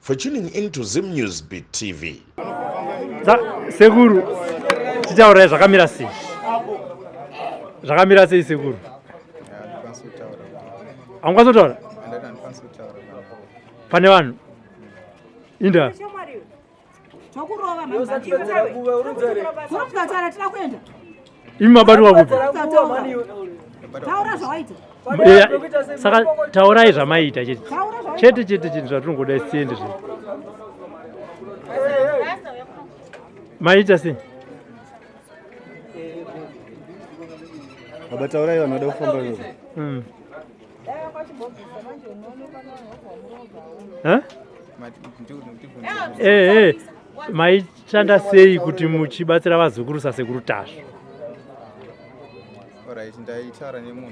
for tuning in to Zim News Beat TV. Sekuru, titaurai zvakamira sei? Zvakamira sei sekuru? Haungwanisi kutaura? Pane vanhu. Inda. Tokurova mhani. Tira kuenda. Imi mabatwa kupi? Taura zvawaita. Saka taurai zvamaiita chete. Chete chete chete zvatinongoda isi tiende zve. Maita sei? Baba taurai vanhu vada kufamba. Eh, eh, maishanda sei kuti muchibatsira vazukuru sasekuru Tasvu? Alright, ndaitaura nemunhu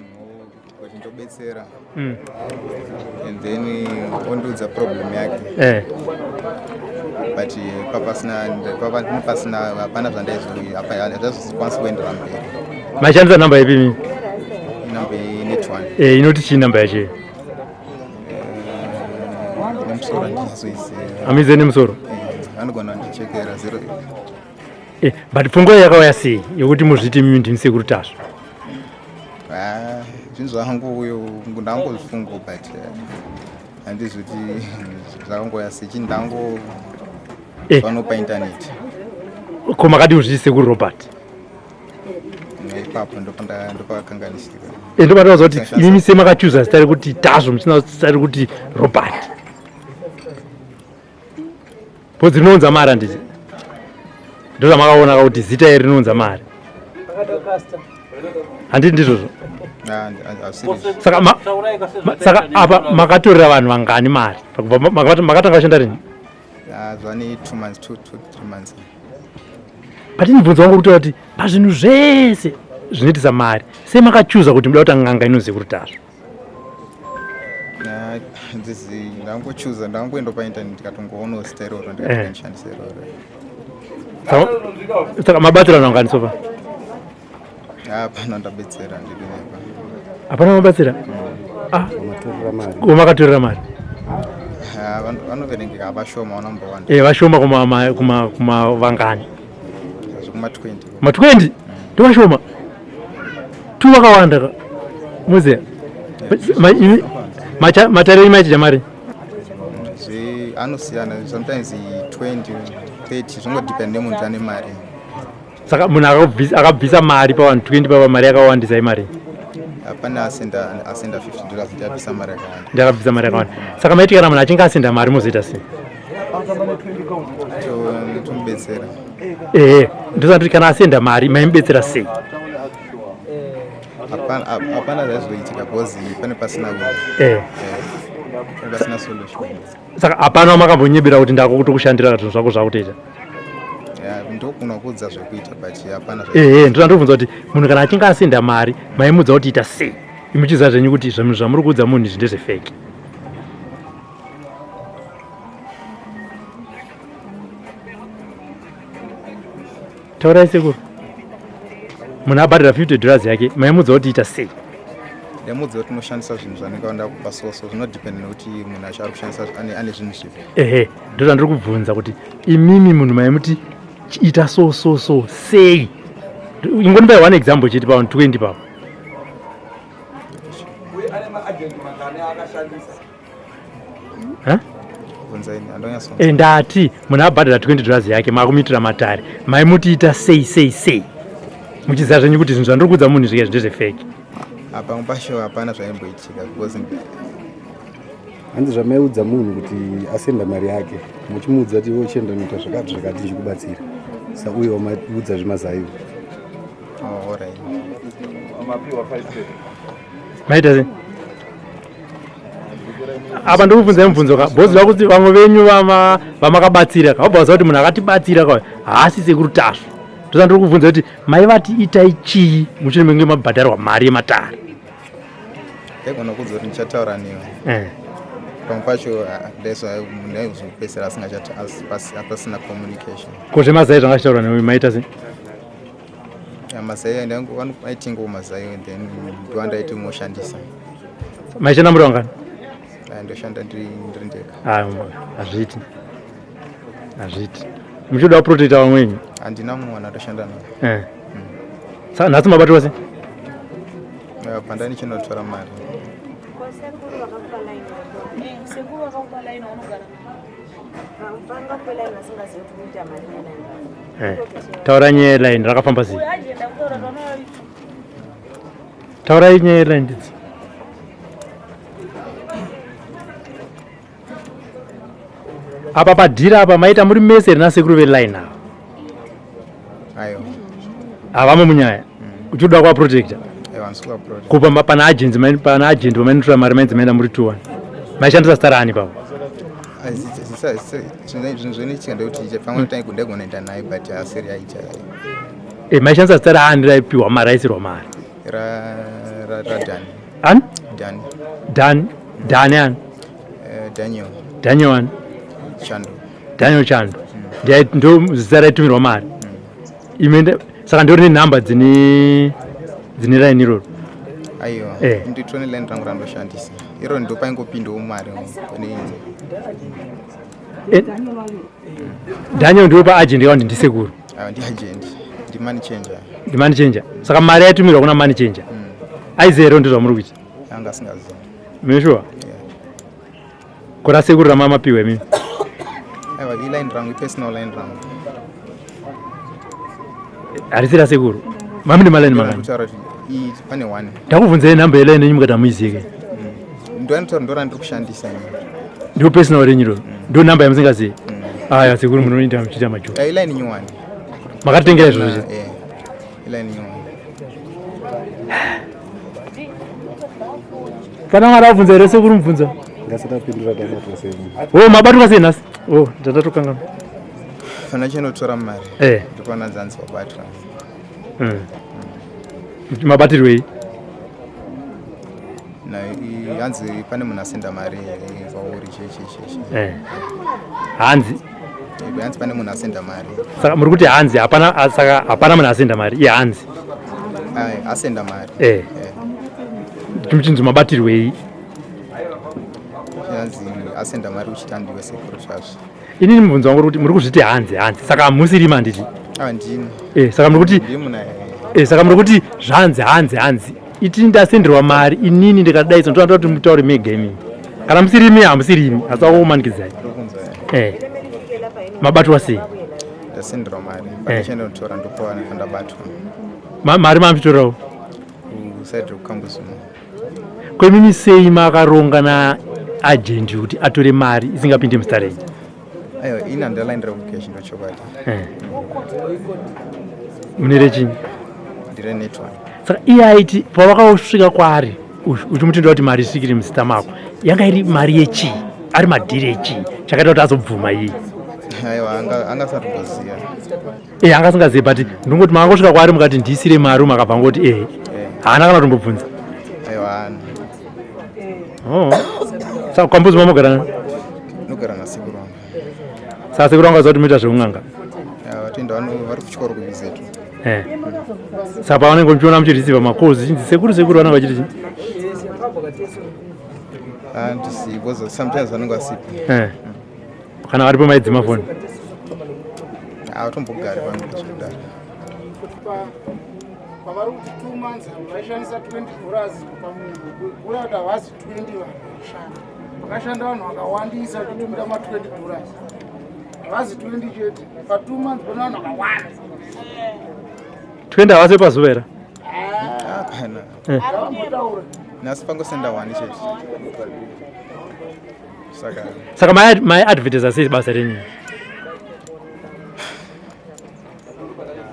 kuti ndobetsera and then ondiudza problem yake but papasina hapana zvandaizokwanisa kuendera mberi. Maishandisa namba ipi imi? Namba yenet one. Inoti chii namba yacho? Nemusoro handizoiziva. Amize nemusoro? Anogona kundichekera 0. But pfungwa yakauya sei yekuti muzviti mimi ndini sekuru Tasvu? Zvinhu zvangu uyo ndangozvifunga but handizoti zvakangouya sei, chinhu ndango pano painternet. Ko makati muzviti sekuru Robert? Ipapo ndopakakanganisika. Ndopataudza kuti imimi sei makachuza zita rekuti Tasvu musina zita rekuti Robert? Bhodzi rinounza mari handiti? Ndozvamakaona kuti zita iri rinounza mari. Handiti ndizvozvo? Saka saka apa makatorera vanhu vangani mari? Makatanga kushanda rini? Zvane 2 months, 2 3 months. But mubvunzo wangu kutaura kuti pazvinhu zvese zvinoitisa mari, sei makachuza kuti muda kuti n'anga inonzi Sekuru Tasvu? Ndangochuza, ndangoenda painternet ndikatongoona zita iroro ndikatoshandisa iroro. Saka mabatsira vanhu vangani sofa? Hapana ndabetsera, ndidinyepa. Hapana mabatsira? Makatorera mari? Vanoverengeka vashoma, vanambowanda. Vashoma kuma vangani? Kuma 20. Kuma 20? Ndovashoma. Tu vakawanda ka. Muziya. Matare enyu maichija mari? Anosiyana, sometimes 20, 30, zvingodepend nemunhu ane mari. Saka munhu akabvisa mari pavanhu 20 papa mari yakawandisa imari? Hapana asenda $50 ndiabvisa mari yakawanda. Ndiakabvisa mari yakawanda. Saka maiti kana munhu achinge asenda mari mozoita sei? Tomubetsera. Ndosati kana asenda mari maimubetsera sei? Hapana zvaizoitika because pane pasina pasina solution. Saka hapana makambonyebera kuti ndakutokushandira zvinhu zvako zvakutoita? Ndokuna kuudza zvekuita but hapana. Ndinondobvunza kuti munhu kana achinge asenda mari maimudza kuti ita sei? Imuchiziva zvenyu kuti zvinhu zvamuri kuudza munhu izvi ndezvefeki. Taurai sekuru. Munhu abhadhara $50 yake maimudza kuti ita sei? Ndaimudza kuti unoshandisa zvinhu zvanenge vanoda kupa soso, zvinodepend nekuti munhu acho ari kushandisa ane zvinhu zvipi. Ehe, ndozvandiri kubvunza kuti imimi munhu maimuti ita so so so sei? Ingonipai one example chete pa 20 papo. Ndati munhu abhadhara $20 yake makumuitira matare maimuti ita sei sei sei muchiziva zvenyu kuti zvinhu zvandiri kuudza munhu zvike ndezvefeki. Apa pacho hapana zvaimboitika because hanzi zvamaiudza munhu kuti asenda mari yake muchimuudza kuti iwe uchienda unoita zvakati zvakati ndichikubatsira, sa uye wamaudza zvemazai. Maita sei? Apa ndikubvunzai mubvunzo ka bhozi vakuti vamwe venyu vamakabatsira ka vabva vaziva kuti munhu akatibatsira ka haasi Sekuru Tasvu. Ndosa ndiri kubvunza kuti maivati itai chii mushure menge mabhadharwa mari yematare? Ndaigona kuudza kuti ndichataura newe. Pamwe pacho ndaizopedzisira pasina communication. Ko zvemazai zvanga achitaura newe maita sei? Mazai aitingawo mazai then ndoandaiti moshandisa. Maishanda muri vangani? Ndoshanda ndiri ndega. Hazviiti, hazviiti. Muchida kuprotecta vamwe wenyu? Handina mumwe vanhu atoshanda navo. Saka nhasi mabatirwa sei? Pandani chinotora mari. Taurai nyaya yeline rakafamba sei? Taurai nyaya yeline ndidzi. Apa padhira apa maita muri mese here nasekuru veline ava? Aiwa. Havamo munyaya. Uchikuda kuvaprotecta? Aiwa, handisi kuvaprotecta. Kupa pana agents, pana agent pamainotora mari mainzi maenda muri 2 1. Maishandisa zita raani ipapo? Zvinhu zvinoitika ndekuti pamwe ndaigona kuenda naye but asiri aita. Maishandisa zita raani raipiwa mari, raisirwa mari? RaDani. Ani? Dani. Dani. Dani ani? Daniel. Daniel ani? Chando. Daniel Chando. Ndo zita raitumirwa mari. Ime saka ndo rine nhamba dzine line iroro. Aiwa. Nditone line rangu randoshandisa. Iro ndo paingopindawo mari. Daniel ndiwo paagent yawo ndisekuru. Aiwa, ndi agent. Ndi money changer. Ndi money changer. Saka mari yaitumirwa kuna money changer. Aiziva ndizvo zvamuri kuita? Anga asingazivi. Mune sure? Yeah. Kora sekuru ramamapiwa imimi? Aiwa, iline rangu, ipersonal line rangu. Harisi rasekuru. Mamine maline makani? Kutaura kuti pane one. Ndakubvunzai nhamba yeline yenyu mukati hamuizivi. Ndoanotaura ndo randiri kushandisa ini. Ndio personal renyu iroro? Ndio nhamba yamusingazivi? Aya sekuru munoita muchiita majoki. Iline new one. Makatengera izvozvo? Iline new one. Kana mwari abvunza here sekuru mubvunza? Ngasati apindura tabatwa sei. Oh, mabatwa sei nhasi? Oh, ndatatokanganwa. Fana chinotora mari. Ndikuona zanzi wabatwa. Mabatirwei? Na hanzi pane munhu asenda mari kwauri chechecheche. Hanzi? Hanzi pane munhu asenda mari. Saka muri kuti hanzi hapana, saka hapana munhu asenda mari, iye hanzi. Asenda mari. Chimuchinzi mabatirwei? Hanzi asenda mari uchitandiwe sekuru zvazvo. Inini mubvunzo wangu kuti muri kuzviti hanzi hanzi saka hamusirimi handiti? Handini. Saka muri kuti saka muri kuti zvanzi hanzi hanzi iti ndasenderwa mari inini ndikadai so ndoda kuti mutaure mega imimi. Kana musirimi hamusirimi asi vakumanikidzai. Mabatwa sei? Ndasenderwa mari. Pandichaenda kutora ndopawana pandabatwa. Mari mamuchitorawo? Kuside rekuKambuzuma. Kwemimi sei makaronga naagent kuti atore mari isingapinde muzita renyu? Aiwa, ini handina line rekucash ndochokwadi. Mune rechinyi? Ndire network. Saka iye aiti pavakasvika kwaari uchimutendera kuti mari isvikire muzita mako, yanga iri mari yechii? Ari madhiri echii? Chakaita kuti azobvuma iye? Aiwa, angasatomboziva. Anga asingazivi, but ndongoti makangosvika kwaari mukati ndiisire mari makabva ngoti haana kana kutombobvunza. Aiwa, haana. Oh. Saka kwambuzi mamogara nani? Ndinogara nasekuru wangu. Saka sekuru wangu aziva kuti munoita zveun'anga? Vatoenda vari kuchikoro kuvizetu. Saka pavanenge muchiona muchireceiva macalls chinzi sekuru sekuru vanenge vachiti chii? Handisi, because sometimes vanenge vasipo. Kana varipo maidzima foni? Hawatombogari pano zvekudaro. Pavari kuti 2 months vaishandisa $20 pamunhu, kureva kuti havasi 20 vanhu vaishanda. Vakashanda vanhu vakawandisa kutumira ma$20. Havazi 20 chete. Pa 2 months pane vanhu vakawanda. 20 havasi pazuva here? Hapana. Ngavambotaura. Nhasi pangosenda 1 chete. Saka maiadvertisa sei basa renyu?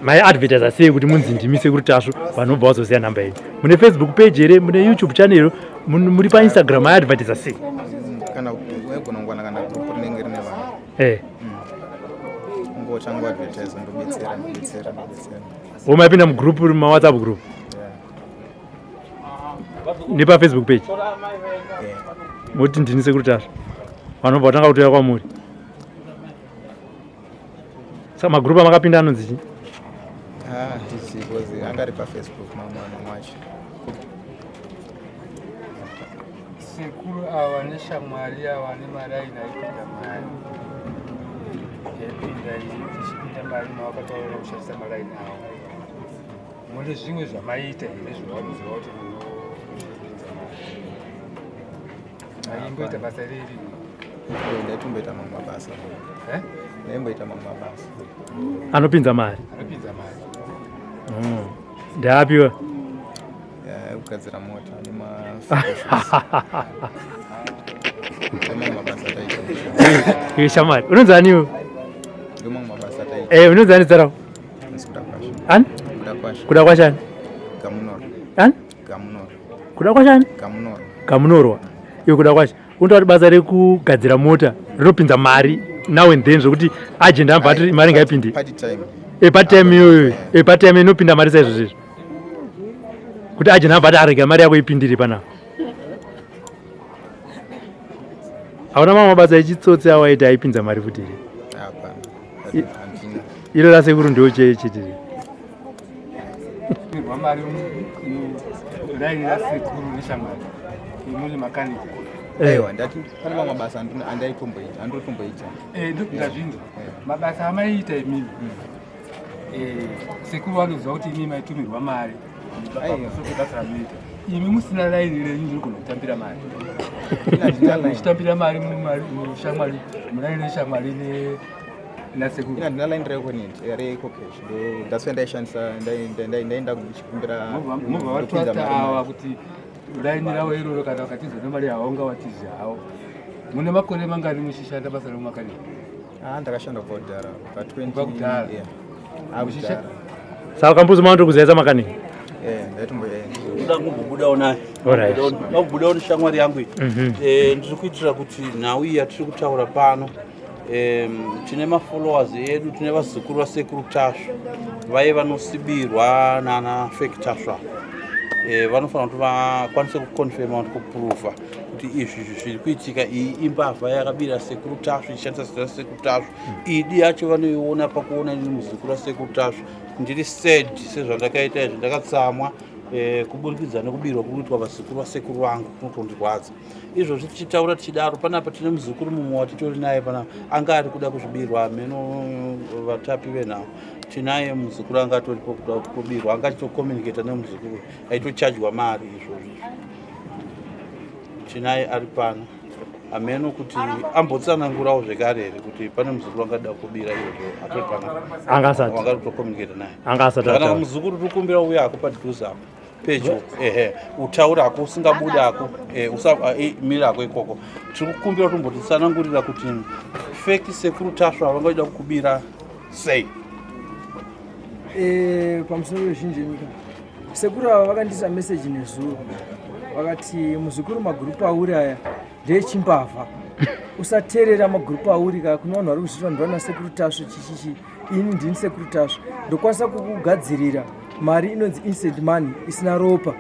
Maiadvertisa sei kuti munzi ndimi Sekuru Tasvu vanobva vazoziva nhamba yenyu? Mune Facebook page here? Mune YouTube channel? Muri paInstagram? Maiadvertisa sei? Kana waigona kuwana kana group rinenge rine vanhu. Ungotanga advertise ndobetsera ndobetsera ndobetsera. Wo maipinda mugroup maWhatsApp group? NepaFacebook page? Moti ndini Sekuru Tasvu. Vanobva vatanga kutouya kwamuri. Saka magroup amakapinda anonzi chii? Handisi, because anga ari paFacebook mamwe acho. Sekuru ava neshamwari ava nemaraini aipinda mari yaipinda ichipinda mari mavakataura kushandisa maraini avo mune zvimwe zvamaiita here zvavanoziva kuti munopinza mari aimboita basa riri? Ndaitomboita mamwe mabasa. Eh? Ndaimboita mamwe mabasa. Anopinza mari? Anopinza mari. Ndaapiwa? Kugadzira mota nemamwe mabasa ataita. Iwe shamwari, unonzi aniwo? Ndomamwe mabasa ataita. Eh, unonzi ani zita rako? Kuda kwashe. Ani? Kuda kwashe. Kuda kwashani? Gamunoro. Ani? Gamunoro. Kuda kwashani? Gamunoro. Gamunorwa. Iwe Kuda kwashe, unotaura kuti basa rekugadzira mota rinopinza mari now and then, zvokuti agent ambva ati mari ngaipinde? Part time. E, part time iyoyo. E, part time inopinda mari saizvozvo izvo, kuti agent ambva ati arega mari yako ipindire panapa. Hauna mamwe mabasa echitsotsi awaita aipinza mari futi here? Hapana, handina. Iro rasekuru ndo chete? Rwa mari raini rasekuru neshamwari mune makanika. Aiwa, ndati pane mamwe mabasa andaitomboita, andotomboita. Eh, ndazvinzwa mabasa amaiita imimi. Sekuru vanoziva kuti imimi maitumirwa mari pamusoro pebasa ramunoita, imi musina laini renyu ndinogona kutambira mari, muchitambira mari mushamwari, mulaini reshamwari nasekuru. Ina ndina line reEconet, reEcoCash. Ndo that's why ndaishandisa, ndaenda ndichikumbira. Mobva vatrusta ava kuti laini ravo iroro, kana vakatiza nemari haunga watizi hawo. Mune makore mangani muchishanda basa remumakanika? Ah, ndakashanda kubva kudhara, pa 20. Kubva kudhara. Yeah. Ah, kudhara. Saka kambuzi maanotokuzivaisa makanika? Eh, ndaitombo Ndoda kumbobudawo naye. Ndoda kubudawo neshamwari yangu iyi. Ndiri kuitira kuti nhau iyi yatiri kutaura pano, tine mafollowers edu, tine vazukuru vasekuru Tasvu, vaye vanosibirwa nana fake Tasvu ava. Vanofanira kuti vakwanise kuconfirma kuti kuprova kuti izvi zviri kuitika, iyi imbavha yakabira sekuru Tasvu ichishandisa zita rasekuru Tasvu. Idi yacho vanoiona pakuona ini muzukuru wasekuru Tasvu ndiri sad sezvandakaita izvi, ndakatsamwa kuburikidza nekubirwa kuri kuitwa vazukuru vasekuru vangu, kunotondirwadza izvozvi. Tichitaura tichidaro panapa tine muzukuru mumwe watitori naye panapa anga ari kuda kuzvibirwa, meno vatapi venhau. Tinaye muzukuru anga atoripo kuda kubirwa, anga achitocommunicata nemuzukuru aitochajwa mari izvozvi. Tinaye ari pano, hameno kuti ambotsanangurawo zvekare here kuti pane muzukuru angada kubira izvozvo atori panapa. Anga asati. Wanga kutocommunicata naye. Anga asati Zvakanaka. ataura. Muzukuru, tiri kukumbira uye ako padhuze apo pedyo, ehe, utaure hako usingabude hako, usamira hako ikoko. Tiri kukumbira kutombotitsanangurira kuti fake sekuru Tasvu havangaida kukubira sei? Pamusoro wezhinji yenyika, sekuru ava vakandisa meseji nezuro, vakati, "Muzukuru, magurupu auri aya ndeechimbavha, usateerera magurupu auri ka. Kune vanhu vari kuzviita ndivana sekuru Tasvu chichichi. Ini ndini sekuru Tasvu, ndokwanisa kukugadzirira mari inonzi instant money isina ropa.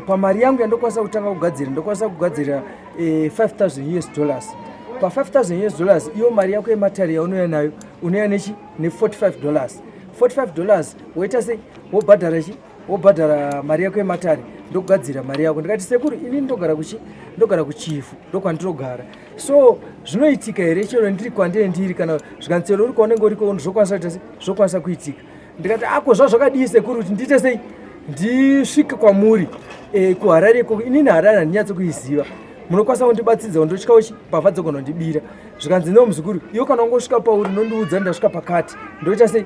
Pamari yangu yandokwanisa kutanga kugadzira, ndokwanisa kugadzira 5000 US dollars. Pa 5000 US dollars iyo, mari yako yematare yaunouya nayo, unouya nechi ne45 dollars. 45 dollars woita sei? Wobhadhara chi wobhadhara mari yako yematare, ndokugadzira mari yako." Ndikati, "Sekuru, inini ndogara kuchi ndogara kuchifu, ndokwandirogara. So zvinoitika here chero ndiri kwandee ndiri?" Kana zvikanzi, "Chero uri kwaunenge uriko, zvokwanisa kuita sei? Zvokwanisa kuitika." Ndikati, "Ako zva zvakadii sekuru kuti ndiite sei ndisvike kwamuri kuHarare ikoko? Inini Harare handinyatso kuiziva, munokwanisa kundibatsidza? Ndotyawo chi mbavha dzogona kundibira." Zvikanzi, "No muzukuru, iwe kana ungosvika pauri, nondiudza ndasvika pakati, ndoita sei,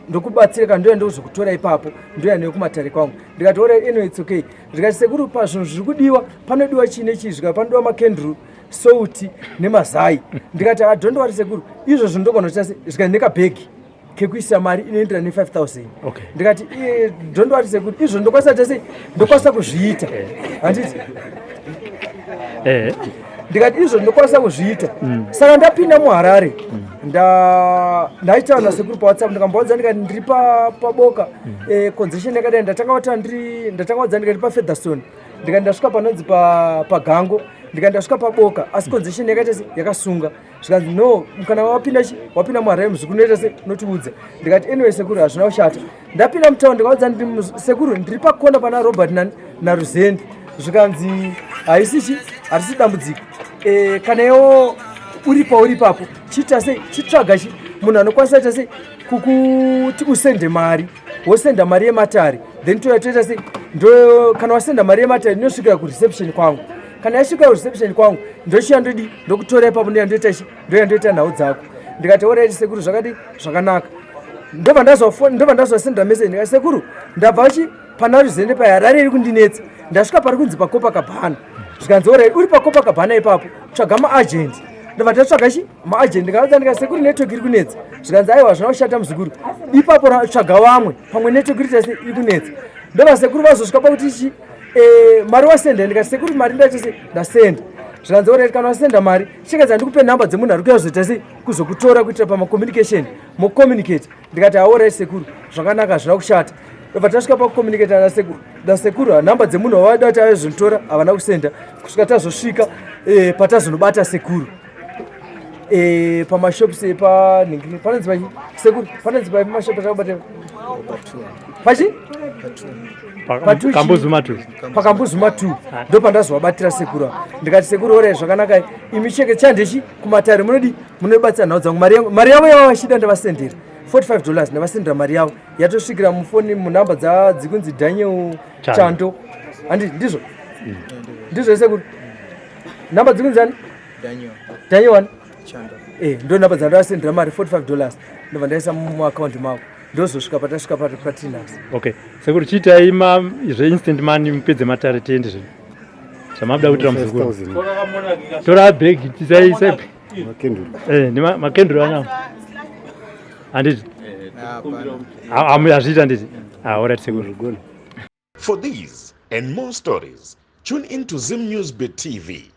ndokubatsira kana ndoya ndozokutora ipapo, ndoya newe kumatare kwangu." Ndikati, "Alright, anyway, it's okay." Ndikati, "Sekuru, pazvinhu zviri kudiwa, panodiwa chii nechii?" Zvikati, "Panodiwa makenduru, salt nemazai." Ndikati, "Ah, don't worry sekuru, izvozvo ndogona kuita sei." Zvikati, "Nekabhegi kekuisa mari inoenderana ne5000." Ndikati, "Don't worry sekuru, izvo ndokwanisa kuita sei, ndokwanisa kuzviita, handiti?" Ndikati, "Izvo ndinokwanisa kuzviita." Saka ndapinda muHarare, ndaitaura nasekuru paWhatsApp, ndikamboudza, ndikati, "Ndiri paBoka, concession yakadai." Ndatanga vataura ndiri, ndatanga vaudza, ndikati, "PaFeatherstone," ndikati, "ndasvika panonzi paGango," ndikati, "ndasvika paBoka, asi concession yakaita se yakasunga." Zvikanzi, "No, kana wapinda chi wapinda muHarare muzukuru, unoita se unotiudza." Ndikati, "Anyway sekuru, hazvina kushata." Ndapinda mutauni, ndikaudza, "Ndiri sekuru, ndiri pakona pana Robert naRuzendi." Zvikanzi haisi chi harisi dambudziko e, kana iwo uri pauri ipapo chiita sei chitsvaga chi munhu anokwanisa ita sei kukuti usende mari wosenda mari yematare then toya toita sei ndo kana wasenda mari yematare inosvikira kureception kwangu kana yasvika kureception kwangu ndochiya ndodi ndokutora ipapo ndoya ndoita chi ndoya ndoita nhau dzako. Ndikati orit sekuru, zvakadi zvakanaka. Ndobva ndazofona, ndobva ndazosenda message, ndikati sekuru, ndabva chi pana ruzende paHarare iri kundinetsa, ndasvika pari kunzi paCopacabana. Zvikanzi orit, uri paCopacabana ipapo tsvaga maagent. Ndobva ndatsvaga chi maagent, ndikaudza ndikati sekuru, network iri kunetsa. Zvikanzi aiwa, zvina kushata muzukuru, ipapo tsvaga vamwe, pamwe network iri tese iri kunetsa. Ndobva sekuru vazosvika pakuti chi mari wasenda. Ndikati sekuru, mari ndaita sei, ndasenda. Zvikanzi orit, kana wasenda mari chekadza ndikupe nhamba dzemunhu ari kuya kuzoita sei kuzokutora kuitira pamacommunication mocommunicate. Ndikati aorai sekuru, zvakanaka, hazvina kushata. Ndobva tasvika pakucommunicate nasekuru nasekuru nhamba dzemunhu wavada kuti aizonitora havana kusenda kusvika tazosvika patazonobata sekuru pamashops epanhingiri panonzi pachi sekuru, panonzi pai pamashops atakabata pachi? Kambuzuma 2. Pakambuzuma 2 ndo pandazovabatira sekuru ava. Ndikati sekuru, orai zvakanaka, imi cheke chandechi kumatare munodi munobatsira nhau dzangu. Mari yangu, mari yavo yava vachida ndavasendera $45, ndavasendera mari yavo yatosvikira mufoni munhamba dzikunzi Daniel Chando. Chando, handi ndizvo? Ndizvo sekuru, nhamba dzikunzi ani? Daniel. Daniel wani? Chando. Ndo nhamba dzandavasendera mari $45, ndobva ndaisa muakaunti mavo, ndozosvika patasvika patiri nhasi. Okay sekuru, chiitai zveinstant money mupedze matare tiende zvenyu zvamabuda kuitira muzukuru. 5,000. Tora bhegi, tisai isai. Makenduru. Makenduru anyawo handiti? Hazviiti handiti? Ah, alright sekuru. Gona. For these and more stories, tune in to Zim News Bit TV.